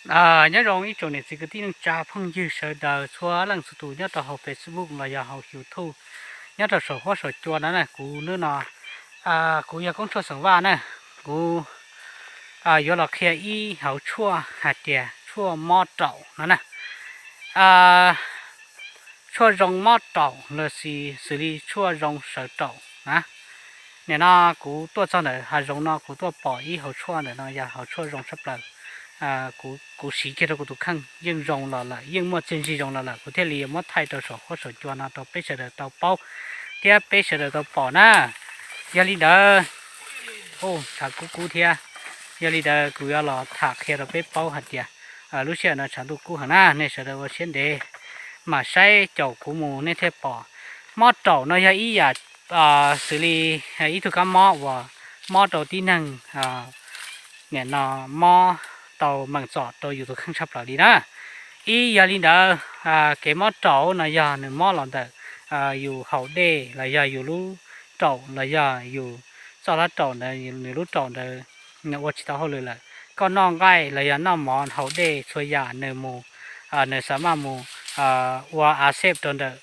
Nyob zoo ib tsoom niam txiv kwv tij neej tsa phooj ywg sawv daws txhua leej txhua tus nyob rau hauv Facebook los yog hauv YouTube, nyob rau saum huab saum cua no na. Kuv hnub no kuv yog Koob Tshuaj xeem Vaj na. Kuv yuav los qhia ib hauv tshuaj hais tias tshuaj mob raum no na. Tshuaj zoo mob raum los sis xws li tshuaj zoo sawv raum na. Nim no kuv tuaj txog ntawm hav zoov no kuv tuaj pom ib hauv tshuaj ntawm no yog hauv tshuaj zoo tshaj plaws. Kuv siv kiag rau kuv tus kheej yeej zoo los lawm, yeej muaj txiaj ntsig zoo los lawm, kuv thiaj li muab thaij rau saum huab saum cua no rau peb sawv daws tau paub thiab peb sawv daws tau pom na. Yog li ntawd, tshav kub kub thiab. Yog li ntawd kuv yuav los tham qhia rau peb paub hais tias lub sij hawm no tshav ntuj kub heev na, nej sawv daws ua siab ntev mam saib caum kuv mus nej thiaj pom. Mob raum no yog ib yam xws li ib tug kab mob uas mob rau tib neeg, nim no mob tau meem txom rau yus tus kheej tshaj plaws li na. Ib yog li ntawd, kev mob raum no yog nws mob los ntawm yus haus dej los yog yus lub raum los yog yus txoj hlab raum ntawd, nws lub raum ntawd nws ua tsis tau hauj lwm lawm. Koj noj nqaij los yog noj mov haus dej txhua yam nws mus, nws xav maj mus ua accept rau ntawm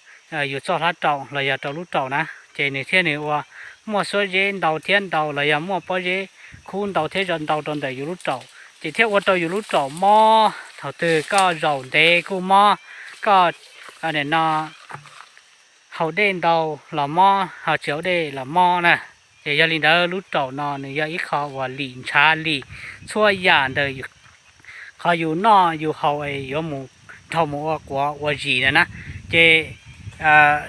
yus txoj hlab raum los yog rau lub raum na, ces nws thiaj nws ua muaj xuab zeb ntau thiab ntau los yog muaj pob zeb khub ntau thiab ntau rau ntawm yus lub raum, ces thiaj ua rau yus lub raum mob. Thaum twg koj zaum ntev kuj mob, koj nim no haus dej ntau los mob, ho tsis haus dej los mob na. Ces yog li ntawd lub raum no nws yog ib qho uas lim ntshav lim txhua yam ntawm qhov yus noj yus haus es yuav mus dhau mus ua quav ua zis na na. Ces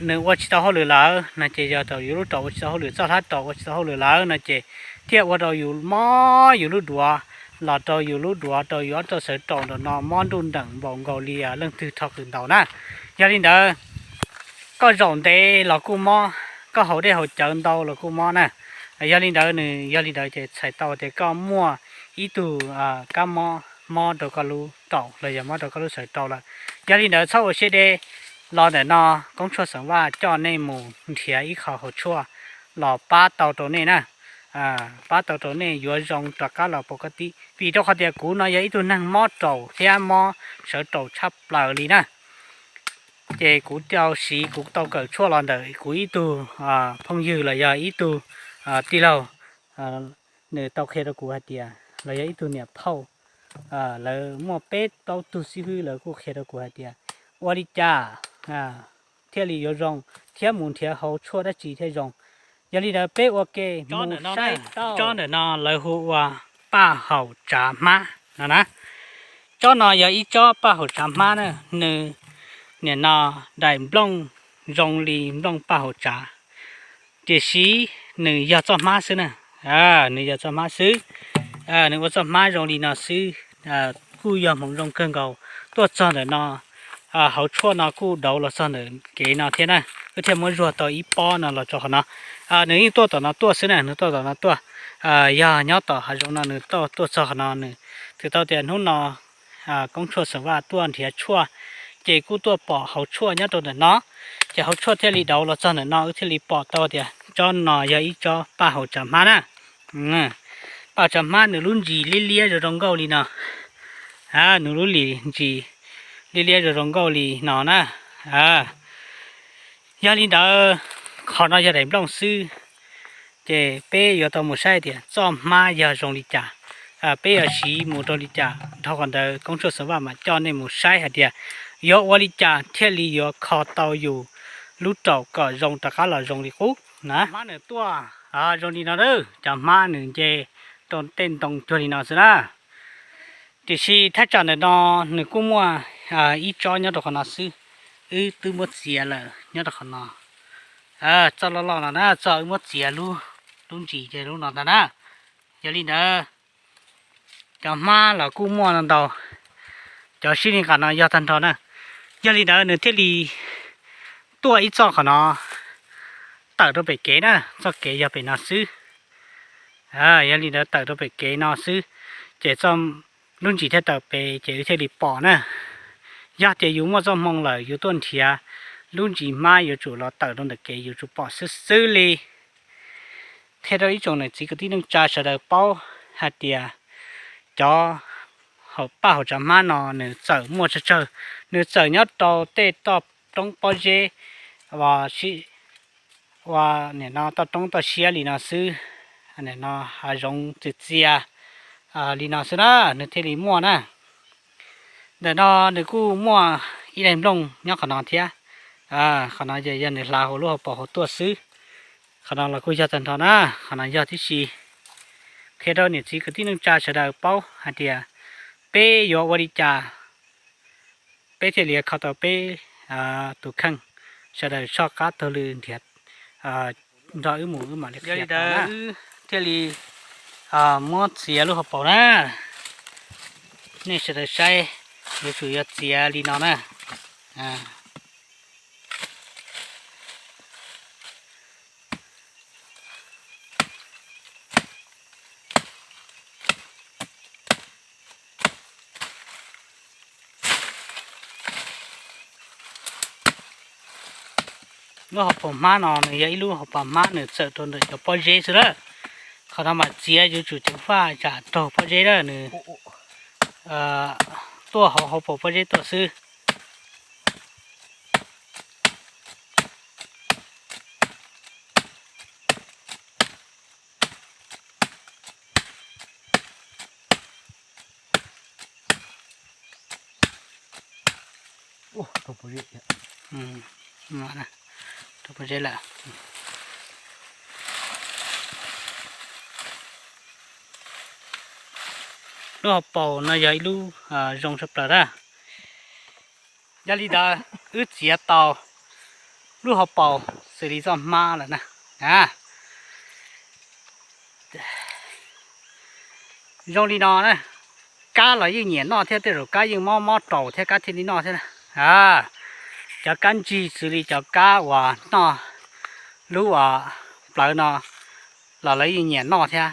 nws ua tsis tau hauj lwm lawm no ces yog tau yus lub raum ua tsis tau hauj lwm, txoj hlab raum ua tsis tau hauj lwm lawm no ces thiaj ua rau yus mob yus lub duav, los rau yus lub duav rau yus ob txoj xav raum ntawm no mob nruj nreem npaum nkaus li leej twg rho qws ntaus na. Yog li ntawd koj zaum ntev los kuj mob, koj haus dej haus cawv ntau los kuj mob na. Yog li ntawd nws yog li ntawd ces txhais tau tias koj muaj ib tug kab mob, mob rau koj lub raum los yog mob rau koj lub xav raum lawm. Yog li ntawd txhob ua siab deb, los ntawm no Koob Tshuaj xeem Vaj coj nej mus nrhiav ib qho hauv tshuaj los pab tau rau nej na. Pab tau rau nej yuav zoo rov qab los pov kab tib, vim rau qhov tias kuv no yog ib tug neeg mob raum thiab mob sawv raum tshaj plaws li na. Ces kuv tau siv, kuv tau kawm tshuaj los ntawm kuv ib tug phooj ywg los yog ib tug tij laug, nws tau qhia rau kuv hais tias, los yog ib tug niam phauj, lawv muaj peb plaub tug xib hwb lawv kuj qhia rau kuv hais tias ua li cas thiaj li yuav zoo, thiab mus nrhiav hauv tshuaj dab tsi thiaj zoo. Yog li ntawd peb ua ke mus saib. Tsob ntawm no lawv hu ua paj haum tsav hmab no na. Tsob no yog ib tsob paj haum tsav hmab na, nws nim no daim nplooj zoo li nplooj paj haum tsav, tiam sis nws yog txoj hmab xwb na. Nws yog txoj hmab xwb. Nws ua txoj hmab zoo li no xwb, kuj yog hmoov zoo kawg nkaus. Tuaj txog ntawm no, hauv tshuaj no kuj dauv los txog ntawm kev no thiab na. Wb thiaj muab zuag tau ib pob no los rau qhov no. Nws yeej tuaj tom no tuaj xwb na, nws tuaj tom no tuaj. Yog nyob tom hav zoov no nws tuaj txog qhov no, nws twb tau tias hnub no Koob Tshuaj xeem Vaj tuaj nrhiav tshuaj, ces kuj tuaj pom hauv tshuaj nyob rau ntawm no. Ces hauv tshuaj thiaj li dauv los txog ntawm no, wb thiaj li pom tau tias tsob no yog ib tsob paj haum tsav hmab na. Paj haum tsav hmab nws lub ntsis liab liab zoo zoo nkauj li no. Nws lub ntsis liab liab zoo zoo nkauj li no na. Yog li ntawd, qhov no yog daim nplooj xwb, ces peb yuav tau mus saib tias txoj hmab yog zoo li cas, peb yuav siv mus rau li cas. Dhau qhov ntawd Koob Tshuaj xeem Vaj mam coj nej mus saib hais tias yuav ua li cas thiaj li yuav kho tau yus lub raum kom zoo rov qab los zoo li qub na. Hmab nws tuaj zoo li no, cov hmab nws nce rau tej ntoo cuag li no xwb na. Tiam sis thaj tsam ntawm no nws kuj muaj ib tsob nyob rau qhov no xwb, wb twb muab txiav lawm nyob rau qhov no. Txoj loj loj no na, txoj wb muab txiav lub, lub ntsis ces lub no ntag na. Yog li ntawd, cov hmab los kuj muaj no ntau, cov sib li nqa no yog tag nrho na. Yog li ntawd nws thiaj li tuaj ib txoj qhov no tawm rau pem kev na, txoj kev yog pem no xwb. Yog li ntawd tawm rau pem kev no xwb, ces txoj lub ntsis thiaj tawm pem ces wb thiaj li pom na. Yog tias yus muaj txoj hmoo lawm yus tuaj nrhiav lub ntsis hmab yuav tsum los tawm rau ntawm kev yuav tsum pom xwb xwb li. Qhia rau ib tsoom niam txiv kwv tij neej tsa sawv daws paub hais tias cov Hauv paj hauv tsav hmab no nws txawm muaj tsawg tsawg, nws txawm nyob rau tej toj roob pob zeb, ua nim no toj roob toj siab li no xwb, nim no hav zoov txias txias li no xwb na, nws thiaj li muaj na. Ntawm no nws kuj muaj ib daim nplooj nyob qhov no thiab. Qhov no yog nws hlav hauv lub hauv paus hauv tuaj xwb. Qhov no los kuj yog tag nrho na, qhov no yog tib si qhia rau niam txiv kwv tij neej tsa sawv daws paub hais tias peb yuav ua li cas peb thiaj li kho tau peb tus kheej. Sawv daws soj qab taug lw nrhiav nrog wb mus wb mam li qhia tau na. Thiaj li muab txiav lub hauv paus na. Nej sawv daws saib, yuav tsum yog txiav li no na. Lub hauv paus hmab no nws yog ib lub hauv paus hmab nws txawm rau ntawm cov pob zeb xwb lawm. Qhov no mas txiav yuav tsum ceev faj tsam raug pob zeb lawm nws tuaj hauv hauv paus pob zeb tuaj xwb. Lub hauv paus no yog ib lub zoo tshaj plaws na. Yog li ntawd wb txiav tau lub hauv paus xws li txoj hmab lawm na. Zoo li no na, kab los yeej nyiam noj thiab, tej zaum kab yeej mob mob raum thiab kab thiaj li noj thiab na. Cov kab ntsig xws li cov kab uas noj lub uas plawv no los lawv yeej nyiam noj thiab.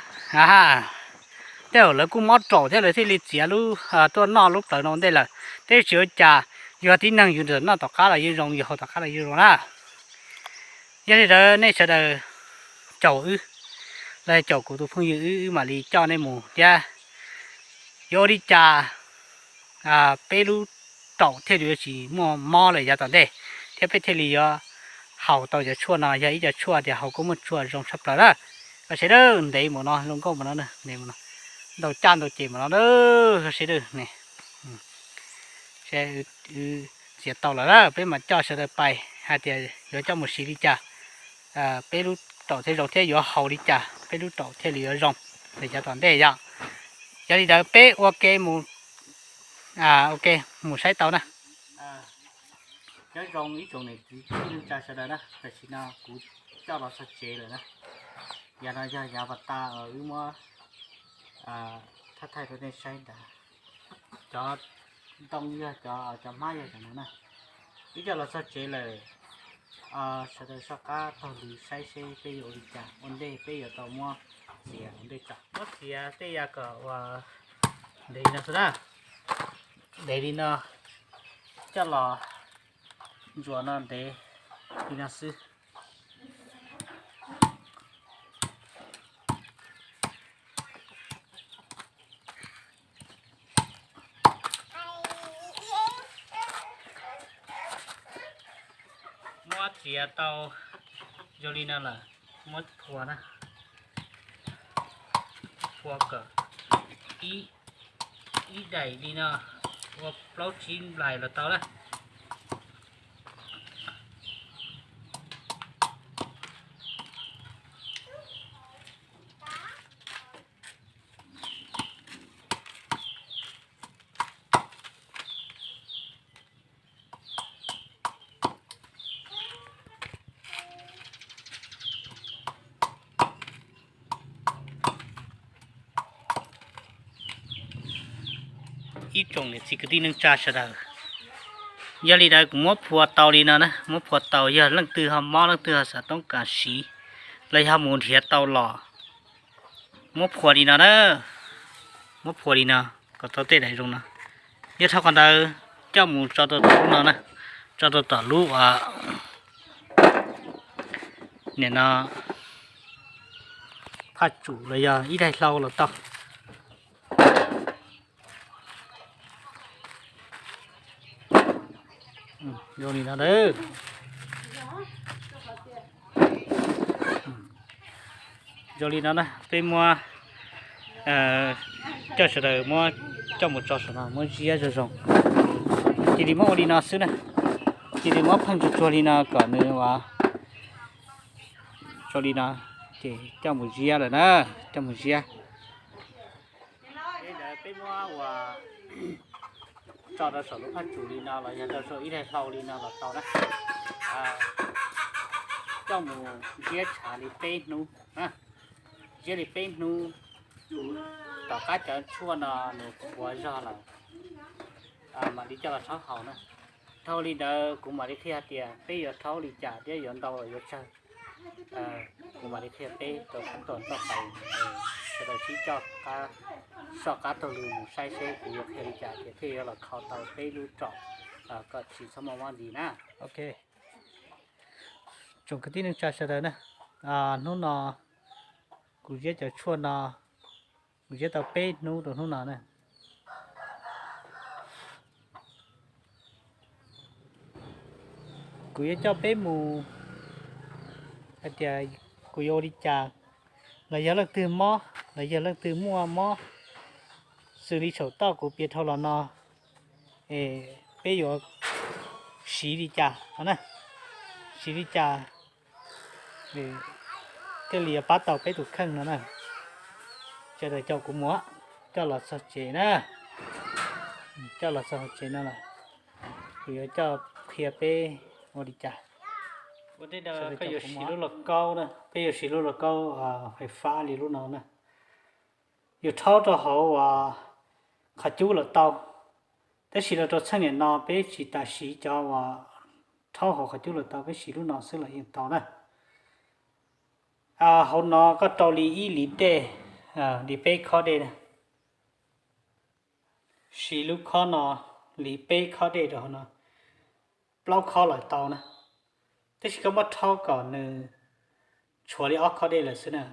Tej zaum lawv kuj mob raum thiab lawv thiaj li txiav lub tuaj noj lub plawv no ua ntej lawm. Tab sis ua cas yus tib neeg yus noj tom qab los yeej zoo, yus haus tom qab los yeej zoo na. Yog li ntawd nej sawv daws caum wb, los caum kuv tus phooj ywg wb, wb mam li coj nej mus thiab. Yuav ua li cas peb lub raum thiaj li yuav tsis muaj mob lawm yav tom ntej, thiab peb thiaj li yuav haus tau cov tshuaj no, yog ib co tshuaj tias haus kua muaj tshuaj zoo tshaj plaws na. Koj saib dawb, ntev mus no, zoo nkauj mus no, ntev mus no, ntau caj ntau ces mus no, koj saib dawb ne. Wb txiav tau lawm na, peb mam coj sawv daws pais hais tias yuav coj mus siv li cas, peb lub raum thiaj zoo thiab yuav haus li cas peb lub raum thiaj li yuav zoo lawm yav tom ntej yom. Yog li ntawd peb ua ke mus, ua ke mus saib tau na. Nyob zoo ib tsoom niam txiv kwv tij neej tsa sawv daws na, tam sim no kuv coj los txog tsev lawm na. Yav no yog yav pas tas uas wb muab thaj thaij rau nej saib ntawd. Cov ntoo yog cov, cov hmab yog cov no na. Wb coj los txog tsev lawm, sawv daws soj qab taug lw saib seb peb yuav ua li cas, ua ntej peb yuav tau muab txiav ua ntej tso. Muab txiav tej yam kom uas ntev li no xwb na. Ntev li no, coj los ntsuas no ntev li no xwb. Muab txiav tau zoo li no lawm, muab phua na, phua kom ib, ib daim li no, ua plaub tsib nplais los tau na. Ib tsoom niam txiv kwv tij neej tsa sawv daws, yog li ntawd kuv muab phua tau li no na, muab phua tau, yog leej twg ho mob leej twg ho xav toob kas siv los yog mus nrhiav tau los muab phua li no na, muab phua li no kom tau tej daim zoo no. Yog dhau qhov ntawd coj mus tso rau tom lub no na, tso rau tom lub, nim no, phaj tsum los yog ib daig hlau los tau. Zoo li no lawm. Zoo li no na, peb muab coj sawv daws muab coj mus tso saum no muab ziab zoo zoo. Cia li muab ua li no xwb na. Cia li muab pheej tsuag tsuag li no kom nws ua zoo li no, ces coj mus ziab lawm na, coj mus ziab. Peb muab ua tso rau saum lub phaj tsum li no los yog rau saum ib daim hlau li no los tau na. Coj mus ziab tshav li peb hnub, ziab li peb hnub, tom qab cov tshuaj no nws qhuav zog lawm, mam li coj los rhaub haus na. Dhau li ntawd kuv mam li qhia tias peb yuav rhaub li cas thiab yuav ntau los yuav tsawg. Kuv mam li qhia peb rau sawv daws txoj hau, sawv daws sib coj soj qab taug lw mus saib seb kuv yuav qhia li cas ces thiaj yuav los kho tau peb lub tsom kom tsis txhob muaj mob ntxiv na. Ok, tsoom kwv tij neej tsa sawv daws na, hnub no kuv ziab cov tshuaj no, kuv ziab tau peb hnub rau hnub no na. Kuv yuav coj peb mus hais tias kuv yuav ua li cas, los yog leej twg mob, los yog leej twg muaj mob xws li saum toj kuv piav dhau los no, peb yuav siv li cas no na, siv li cas thiaj li yuav pab tau peb tus kheej no na. Sawv daws caum kuv mus coj los txog tsev na, coj los txog tsev no los kuv yuav coj qhia peb ua li cas. Ua ntej no koj yuav siv lub lauj kaub na, peb yuav siv lub lauj kaub fais fab li lub no na. Yus rhaub rau hauv uas qhov cub los tau, tab sis los rau txheej niam no peb tsis tas siv cov uas rhaub hauv qhov cub los tau, peb siv lub no xwb los yeej tau na. Hauv no koj rau li ib lis dej, li peb khob dej na. Siv lub khob no li peb khob dej rau hauv no, plaub khob los tau na. Tab sis koj muab rhaub kom nws tshuav li ob khob dej lawm xwb na.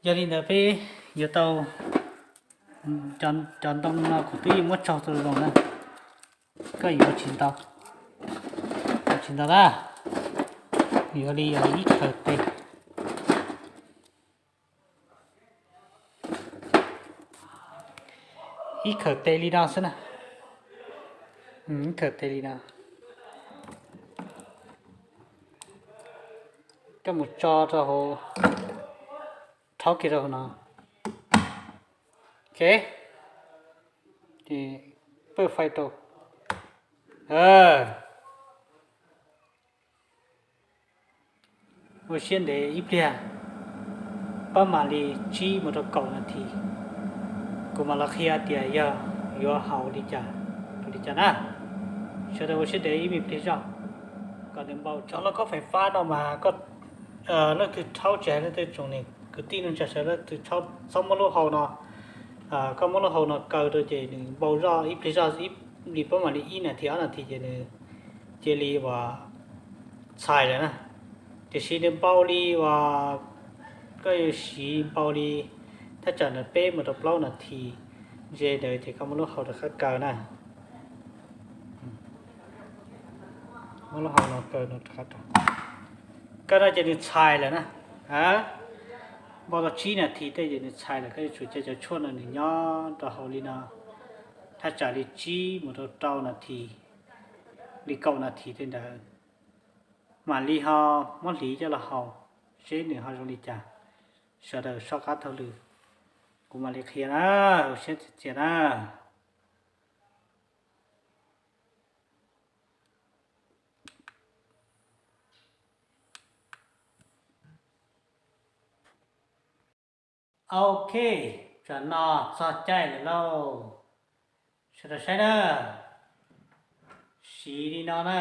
Yog li ntawd peb yuav tau, cov ntoo no kuv twb yeej muab tsaug tau zoo na. Koj yuav tsis ntau, tsis ntau na, yuav li yog ib khaws tes, ib khaws tes li no xwb na, ib khaws tes li no. Coj mus tso rau hauv, rhaub kiag rau hauv no. Ok, ces pawj fais rau. Ua siab ntev ib pliag, pab mam li tsib mus rau kaum nas this, kuv mam los qhia tias yog yuav haus li cas, li cas na. Sawv daws ua siab ntev ib me pliag zog kom nws npau. Cov lauj kaub fais fab no mas koj, leej twg rhaub tsis hais leej twg, tsoom niam kwv tij neej tsa sawv daws leej twg rhaub txhob muab lub hau no, koj muab lub hau no kaw rau ces nws npau zoj ib pliag zog, ib li pab mam li ib nas this ob nas this ces nws cia li uas txhais lawm na. Tiam sis nws npau li uas koj yuav siv npau li thaj tsam ntawm peb mus rau plaub nas this ze ntawd ces koj muab lub hau rov qab kaw na. Muab lub hau no kaw no rov qab rau, kaw no ces nws txhais lawm na. Npau tau tsib nas this tej ces nws txhais lawm, koj yuav tsum cia cov tshuaj no nws nyob rau hauv li no thaj tsam li tsib mus rau rau nas this, li kaum nas this tej ntawd, mam li ho muab hliv coj los haus seb nws ho zoo li cas. Sawv daws soj qab taug lw, kuv mam li qhia na, ua siab txias txias na. Ok, tsam no txog caij lawm lauj. Sawv daws saib na, siv li no na.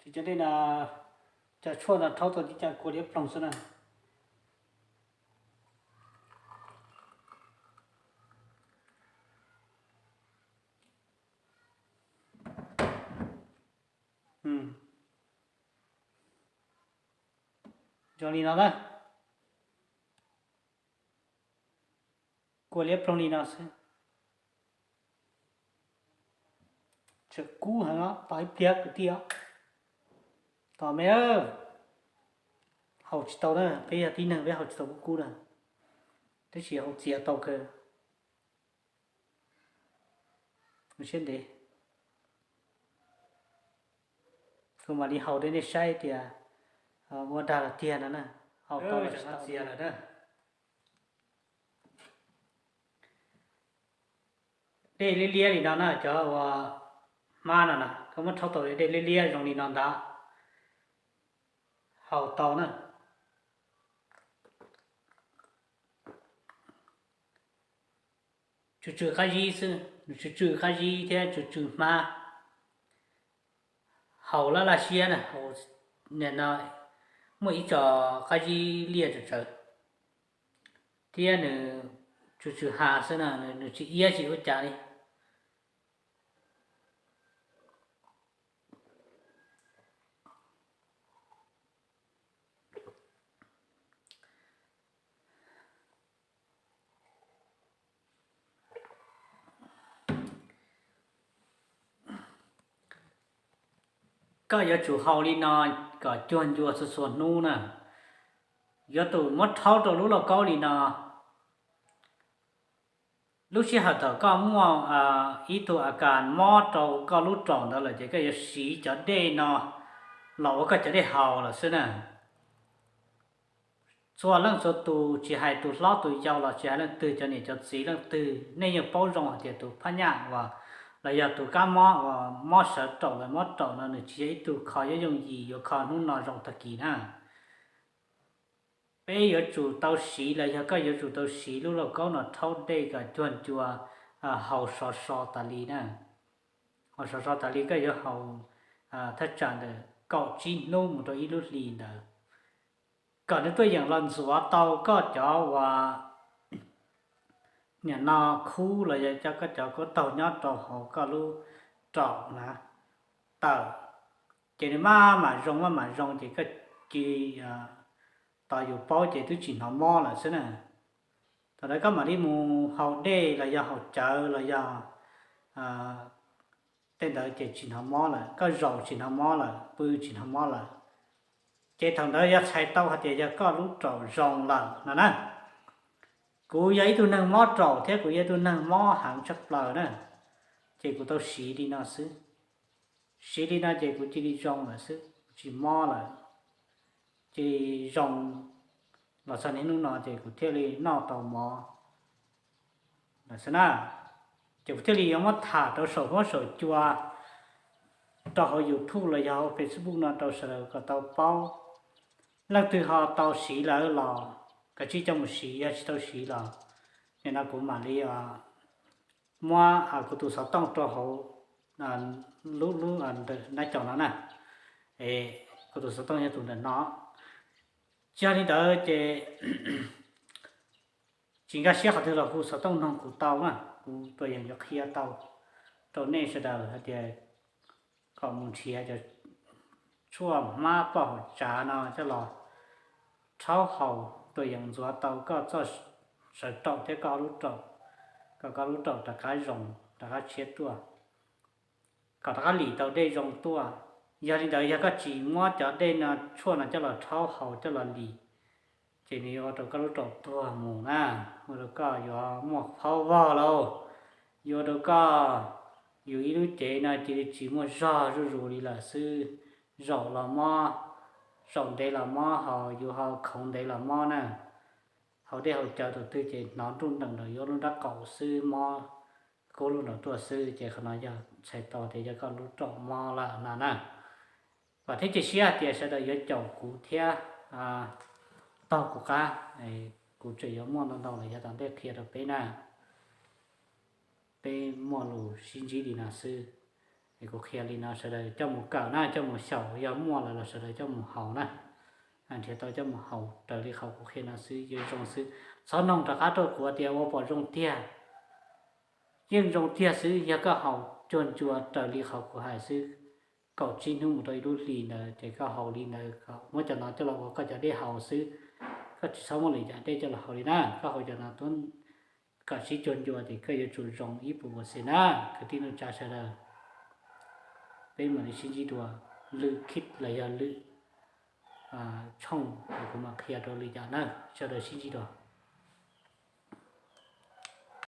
Cov dej no, cov tshuaj no rhaub tau tib co kua liab ploog xwb na. Zoo li no na. Kua liab ploog li no xwb. Tseem kub heev os, tos ib pliag kwv tij os. Tos me, haus tsis tau na, peb yog tib neeg peb haus tsis tau kub kub na, tab sis haus txias tau kawg. Siab ntev, kuv mam li haus rau nej saib tias ua dag los tiag no na. Haus tau txias lawm na. Dej liab liab li no na, cov uas hmab no na, koj muab rhaub tau dej liab liab zoo li no ntag, haus tau na. Tsw tsw qab zib xwb, tsw tsw qab zib thiab tsw tsw hmab. Haus laj laj siab na, haus, nim no muaj ib co qab zib liaj tsawv tsawv, thiab nws tsw tsw ha xwb na, nws tsis iab tsis ua cas li. Koj yuav tsum haus li no kom cuag ncua txhua txhua hnub na. Yuav tsum muab rhaub rau lub lauj kaub li no. Lub sij hawm thaum koj muaj ib tug a kas mob rau koj lub raum ntawd lawm ces koj yuav siv cov dej no los ua koj cov dej haus lawm xwb na. Txhua leej txhua tus, tsis hais tus hlob tus yau los tsis hais leej twg, cov niam cov txiv leej twg, nej yeej paub zoo hais tias tus phab nyaj uas, los yog tus kab mob uas mob sawv raum los mob raum no nws tsis yog ib tug kho yooj yooj yim yuav kho hnub no zoo tag kis na. Peb yuav tsum tau siv los yog koj yuav tsum tau siv lub lauj kaub no rhaub dej kom cuag ncua, haus sov so tas li na. Haus sov so tas li koj yuav haus thaj tsam ntawm kaum tsib hnub mus rau ib lub hlis ntawd. Kom nws tuaj yeem los ntxuav tau koj cov uas nim no khub los yog cov koj cov kub taug nyob rau hauv koj lub raum na tawm, ces nws maj mam zoo maj mam zoo ces koj cia li tos yus paub ces twb tsis hnov mob lawm xwb na. Thaum ntawd koj mam li mus haus dej los yog haus cawv los yog tej ntawd ces tsis hnov mob lawm, koj zaum tsis hnov mob lawm, pw tsis hnov mob lawm. Ces thaum ntawd yog txhais tau hais tias yog koj lub raum zoo lawm no na. Kuv yog ib tug neeg mob raum thiab kuv yog ib tug neeg mob heev tshaj plaws na, ces kuv tau siv li no xwb. Siv li no ces kuv cia li zoo lawm xwb, tsis mob lawm. Cia li zoo los txog niaj hnub no ces kuv thiaj li noj tau mov lawm xwb na. Ces kuv thiaj li yuav muab tham rau saum huab saum cua rau hauv YouTube los yog hauv Facebook no rau sawv daws kom tau paub. Leej twg ho tau siv lawm los kav tsij coj mus siv, yog tsis tau siv los nim no kuv mam li muab kuv tus xov tooj rau hauv lub lub ntawm nab caum no na. Kuv tus xov tooj yog tus ntawm no. Tsis yog li ntawd ces tsis nkag siab qhov twg los hu xov tooj noog kuv tau na, kuv tuam yeem yuav qhia tau rau nej sawv daws hais tias kom mus nrhiav cov tshuaj hmab poj hauv tsav no coj los rhaub haus, tuam yeem ntxuav tau koj txoj sawv raum thiab koj lub raum, kom koj lub raum rov qab zoo, rov qab tshiab tuaj, kom rov qab lim tau dej zoo tuaj. Yog li ntawd yog koj tsis muab cov dej no, tshuaj no coj los rhaub haus coj los lim, ces nws yuav ua rau koj lub raum tuag mus na, ua rau koj yuav muaj phaub vog lauj, yuav ua rau koj, yus ib lub cev no cia li tsis muaj zog zuj zus li lawm xwb. Zaum los mob, zaum ntev los mob, ho yus ho khoov ntev los mob na. Haus dej haus cawv tus twg ces hnov nruj nreem nraum yuav lub nrab qaum xwb, mob kub lub nraum tuaj xwb, ces qhov no yog txhais tau tias yog koj lub raum mob lawm no na. Vam thiab cia siab hais tias sawv daws yuav caum kuv thiab taug kuv qab, kuv tseem yuav muaj ntau ntau los yav tom ntej qhia rau peb na. Peb muaj lus sib ntsib li no xwb, es kuv qhia li no sawv daws coj mus kawm na, coj mus xyaum, yog muaj lawm los sawv daws coj mus haus na. Nrhiav tau coj mus haus raws li qhov kuv qhia no xwb, yeej zoo xwb. Txhob noog rov qab rau kuv tias ua pom zoo tiag. Yeej zoo tiag xwb, yog koj haus cuag ncua raws li qhov kuv hais xwb, kaum tsib hnub mus rau ib lub hlis ntawd ces koj haus li ntawd, muab cov no coj los ua koj cov dej haus xwb. Koj tsis txhob muaj lwm yam dej coj los haus li na, koj haus cov no tuab kom sib cuag ncua ces koj yuav tsum zoo ib puas percent na. Kwv tij neej tsa sawv daws, peb mam li sib ntsib dua lwm khib los yog lwm tshooj, kuv mam qhia rau lwm yam na. Sawv daws sib ntsib dua.